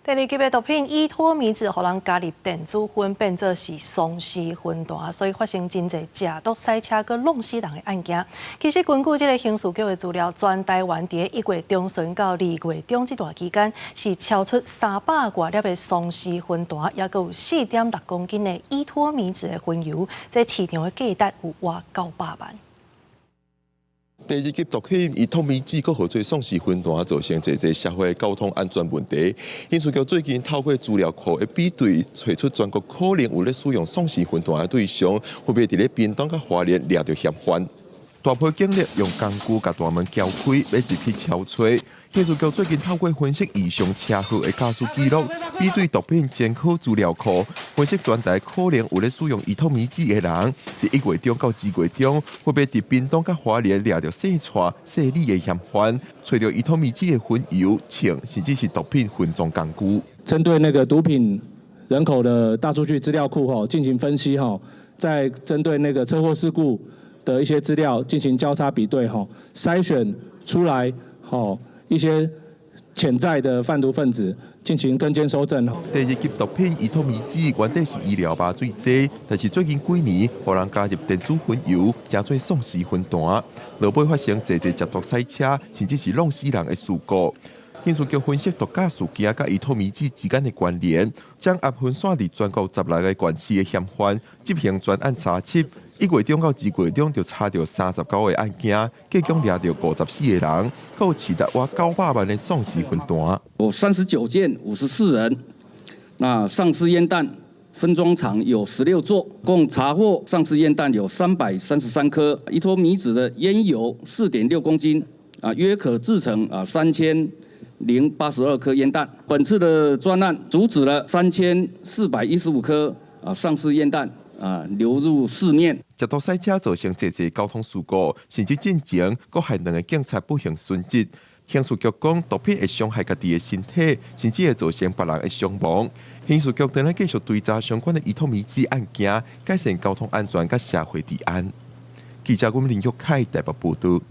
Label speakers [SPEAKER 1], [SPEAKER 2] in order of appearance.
[SPEAKER 1] 第二級的毒品依托咪酯，予人加入電子薰變做是喪屍薰彈，所以發生真濟食毒賽車閣弄死人的案件。其實根據這个刑事局的資料，全台灣佇1月中旬到2月中這段期間，是敲出300外粒的喪屍薰彈，抑閣有4.6公斤的依托咪酯的薰油，這市場的價值有倚900萬。
[SPEAKER 2] 第二級毒品依托咪酯閣號做喪屍薰彈，造成濟濟社會交通安全問題。刑事局最近透過資料庫的比對，揣出全國可能有咧使用喪屍薰彈的對象，分別佇咧屏東佮花蓮掠著嫌犯。大批警力用工具共大門撬開，欲入去搜查。刑事局最近透過分析異常車禍的駕駛記錄，比對毒品監考資料庫，分析全台可能有咧使用依托咪酯的人，佇1月中到2月中，分別佇屏東佮花蓮掠著姓蔡、姓李的嫌犯，揣著依托咪酯的薰油、秤，甚至是毒品分裝工具。
[SPEAKER 3] 針對那個毒品人口的大數據資料庫吼進行分析吼，再針對那個車禍事故的一些資料進行交叉比對吼，篩選出來吼一些潛在的販毒分子進行跟監搜證。
[SPEAKER 2] 第二級毒品依托咪酯原底是醫療麻醉劑，但是最近幾年，予人加入電子薰油，成做喪屍薰彈，落尾發生濟濟食毒賽車，甚至是弄死人的事故。刑事局分析毒駕事件佮依托咪酯之間的關聯，掌握分散佇全國16個縣市的嫌犯，執行專案查緝。1月中到2月中就查著39個案件，計共掠著54個人，閣有市值倚900萬的喪屍薰彈。
[SPEAKER 4] 有39件54人，那喪屍煙彈分裝廠有16座，共查獲喪屍煙彈有333顆，依托咪酯的煙油4.6公斤，啊，約可製成啊3082顆煙彈。本次的專案阻止了3415顆啊喪屍煙彈啊流入市面。
[SPEAKER 2] 食毒賽車造成濟濟交通事故，甚至進前閣害兩个警察不幸殉職。刑事局講，毒品會傷害家己的身體，甚至會造成別人的傷亡。刑事局正咧繼續追查相關的依托咪酯案件，改善交通安全佮社會治安。記者阮林玉凱台北報導。